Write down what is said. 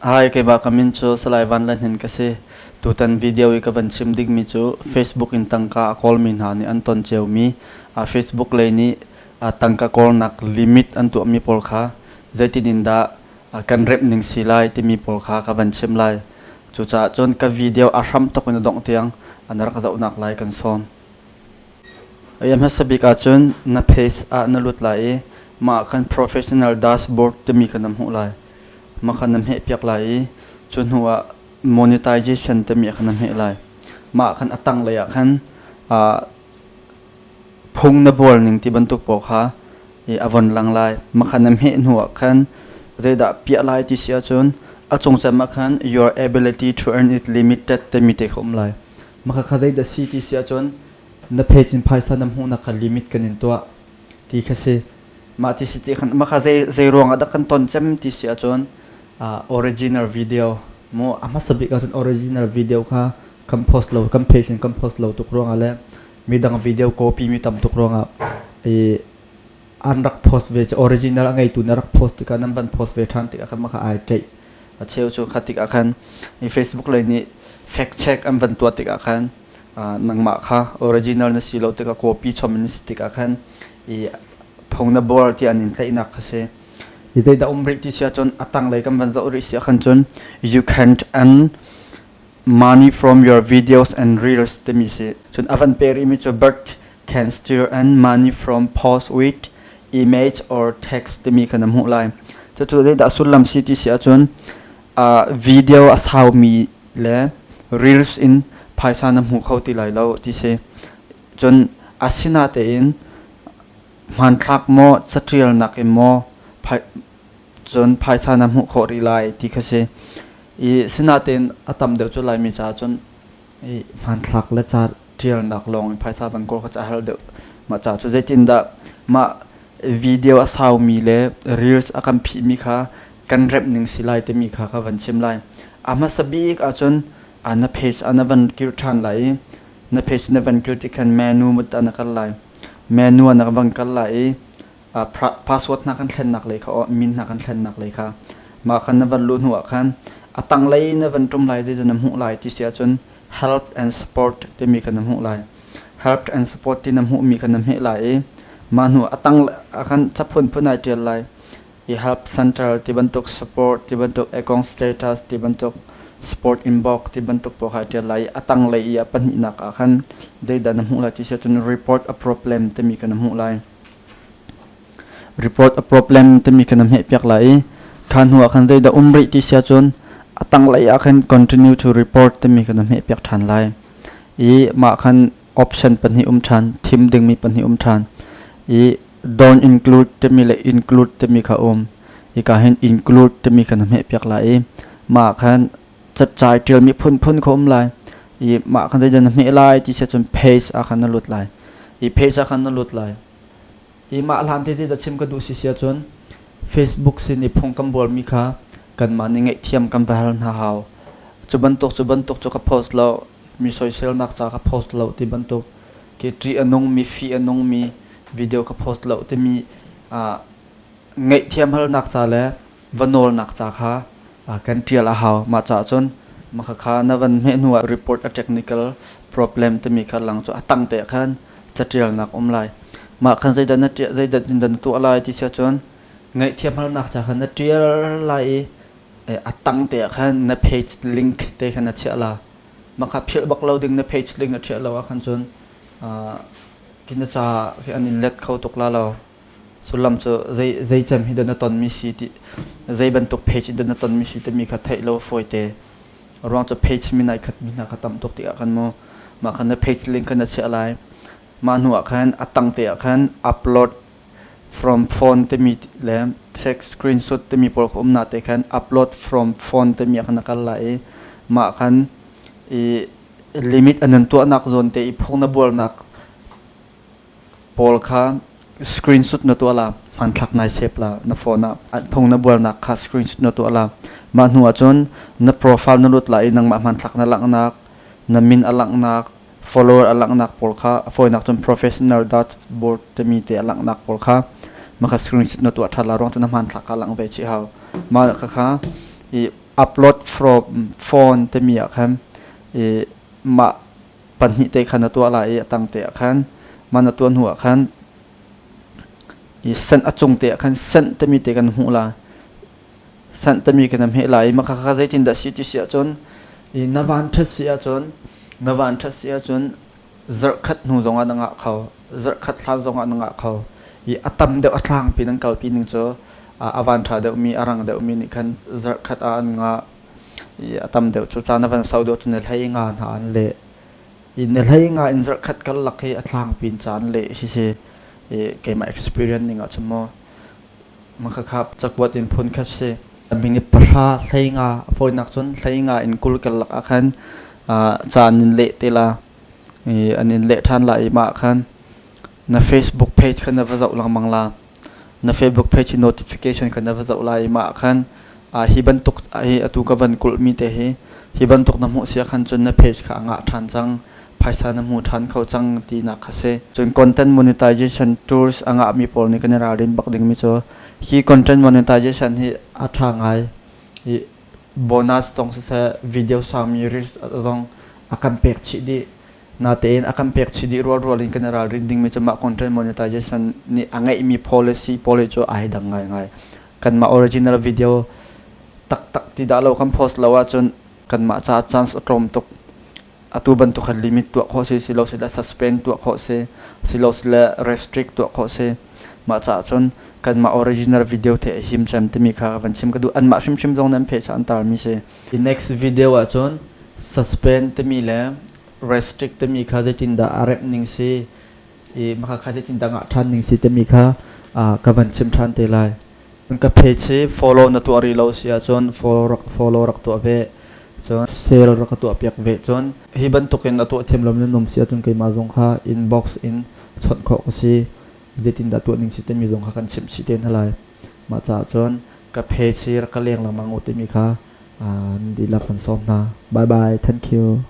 Hi, keimah ka min cu Salai Van La Hnin ka si. Tutan video i ka van chim dingmi cu Facebook in tangka a kawlmi hna nih an ton ciomi Facebook lei nih tangka kawlnak limit an tuahmi pawl kha zeitin in dah kan remh ning si lai timi pawl kha ka van chim lai. Cucaah cun ka video a hram tuk in a dongh tiang an rak zohnak lai kan sawm. A hmasa bik ahcun na page ah na lut lai i mah khan professional dashboard timi kha na hmuh lai. Mah kha na hmehpiak lai i cu hnu ah monetization timi kha na hmeh lai. Mah khan a tanglei ah khan phung na bual ning ti bantuk pawl kha a von lang lai. Mah kha na hmeh hnu ah khan zeidah piah lai ti si ahcun a cungcem ah khan your ability to earn it limited timi te kha um lai. Mah kha zeidah si ti si ahcun na page in phaisa na hmuhnak kha limit kan in tuah ti kha si. Mah ti si ti khan mah kha zei zei ruang ah dah kan ton cem ti si ahcun original video mu a hmasa bik ahcun original video kha kan post lo kan page in kan post lo tuk ruangah le midang video copy mi tam tuk ruangah i an rak post ve original a ngeitu na rak post tikah nan van post ve ṭhan tikah khan mah kha ai ṭeih. A cheu cu kha tikah khan i Facebook lei nih fact check an van tuah tikah khan nangmah kha original na si lo tikah copy chom in na si tikah khan i phung na buar ti an in tlaihnak kha si. Hi zeidah um rih ti si ahcun a tanglei kan van zoh rih si ahkhan cun you can't earn money from your videos and reels timi si. Cun a van pe rihmi cu but can still earn money from post with image or text timi kha na hmuh lai. Cucu zeidah sullam si ti si ahcun video a saumi le reels in phaisa na hmu kho ti lai lo ti si. Cun asinatein hmanthlak maw catialnak in maw cun phaisa na hmuh khawh rih lai ti kha si. I sinatein a tam deuh cu Laimi caah cun i hmanthlak le ca ṭialnak lawng in phaisa van kawl kha ca har deuh. Mah ca cu zeitindah mah video a saumi le reels a kan phihmi kha kan remh ning si lai timi kha ka van chim lai. A hmasa bik ahcun na page ah na van kir ṭhan lai i na page na van kir tik khan menu mut ah na kal lai. Menu ah na van kal lai i password hna kan thlennak lei kha min hna kan thlennak lei kha mah khan na van luh hnu ah khan a tanglei na van ṭum lai ti na hmuh lai ti si ahcun help and support timi kha na hmuh lai. Help and support ti na hmuhmi kha na hmeh lai i mah hnu a tang ah khan ca phunphun ai ṭial lai. I help center ti bantuk support ti bantuk account status ti bantuk support inbox ti bantuk pawl kha ai ṭial lai i a tanglei i a pahnihnak ah khan zeidah na hmuh lai ti si ahcun report a problem timi kha na hmuh lai. Report a problem timi kha na hmehpiak lai i kha hnu ah khan zeidah um rih ti si ahcun a tanglei ah khan continue to report timi kha na hmehpiak ṭhan lai. I mah khan option pahnih um ṭhan, thim dingmi pahnih um ṭhan. I don't include timi le include timi kha um. Hika hin include timi kha na hmehpiak lai i mah khan cacai ṭialmi phunphun kha um lai. I mah khan zeidah na hmeh lai ti si ahcun page ah khan na lut lai. I page ah khan na lut lai. Hi mah hlan tete da chim ka duh si si ahcun Facebook sin i phung kan bualmi kha kanmah nih ngaihthiam kan va hal hna hau. Cu bantuk cu bantuk cu ka post lo, mi soiselnak ca ka post lo ti bantuk, ke ṭih a nungmi, fih a nungmi video ka post lo timi ngaihthiam halnak ca le va nawlnak ca kha kan ṭial a hau. Mah caah cun mah khakha na van hmeh hnu ah report a technical problem timi kha lang cu a tang te ah khan caṭialnak um lai. Mah khan zeidah na ṭial zeidah in dah na tuah lai ti si ahcun ngaihthiam halnak ca khan na ṭial lai i a tang te ah khan na page link te khan na chiah la. Mah kha philh bak lo ding na page link na ṭhiah lo ah khan cun khi na ca khi an in let kho tuk la lo. Sullam cu zei zei cem hi dah na tonmi si ti zei bantuk page in dah na tonmi si timi kha theih lo fawite. A ruang cu page min ai khatmi hna kha tam tuk tikah khan mu mah khan na page link kha na chiah lai. Mah hnu ah khan a tang te ah khan upload from phone timi le text screenshot timi pawl kha um na te khan upload from phone timi ah khan na kal lai i mah khan i limit an nan tuahnak zawn te i phung na bualnak pawl kha screenshot na tuah la, hmanthlak nai save la na phone ah phung na bualnak kha screenshot na tuah la. Mah hnu ah cun na profile na lut la i nangmah hmanthlak na langhnak, na min a langhnak, follower a langhnak pawl kha a fawinak cun professional dashboard timi te a langhnak pawl kha mah kha screenshot na tuah ṭhan la ruang cu na hmanthlak kha langh ve chih hau. Mah kha kha i. Upload from phone timi ah khan i mah pahnih te khan na tuah lai i a tang te ah khan mah na tuah hnu ah khan i send a cung te ah khan send timi te kan hmuh la. Send timi kan hmeh lai i mah kha zeitin dah si ti si ahcun i na van ṭhat si ahcun na van ṭhat si ahcun zarhkhat hnu zongah na ngah kho, zarhkhat hlan zongah na ngah kho i a tam deuh a tlangpi nan kalpi ning cu a van ṭha deuhmi a rang deuhmi nih khan zarhkhat ah an ngah i a tam deuh cu caan a van sau deuh cu ni hlei nga hna an leh i ni hlei nga in zarhkhat karlak hi a tlangpi in caan leh hi si i keimah experience ning ahcun maw Makhakha cakuat in phun khat si. Minute pahra 15 a fawinak cun 15 in 20 karlak ah khan ca an in leh te la. I an in leh ṭhan la i mah khan na Facebook page kha na va zoh lengmang la. Na Facebook page i notification kha na va zoh la i mah khan hi bantuk hi atu ka van kulhmi te hi hi bantuk na hmuh sia khan cun na page kha a ngah ṭhan cang. Phaisa na hmu ṭhan kho cang tinak kha si. Cun content monetization tools a ngahmi pawl nih kan i ralrin bak dingmi cu hi content monetization hi a ṭha ngai i bonus zong siseh video saumi reels zong a kan pek chih dih. Natein a kan pek chih dih rualrual in kan i ralrin dingmi cu mah content monetization nih a ngeihmi policy pawl hi cu ai dang ngaingai. Kanmah original video taktak ti dah lo kan post lo ahcun kanmah caah chance a tlawm tuk. Atu bantuk khan limit tuah khawh si, silo sile suspend tuah khawh si, silo sile restrict tuah khawh si. Mah caah cun kanmah original video the a him cem timi kha van chim ka duh. Anmah hrimhrim zong nan phe an tarmi si. The next video ahcun suspend timi le restrict timi kha zeitindah a remh ning si i maka kha zeitindah ngah ṭhan ning si timi kha ka van chim ṭhan te lai. Ka page hi follow na tuah rih lo si ahcun follow rak follow rak tuah ve. Cun share rak ka tuah piak ve. Cun hi bantukin a tuah thiam lomi nan um si ahcun keimah zong kha inbox in chawnh khawh ka si. Zeitindah tuah ning si timi zong kha kan chimh chih te hna lai. Mah caah cun ka page hi rak ka leng lengmang u timi kha nan dihlak kan sawm hna. Bye bye. Thank you.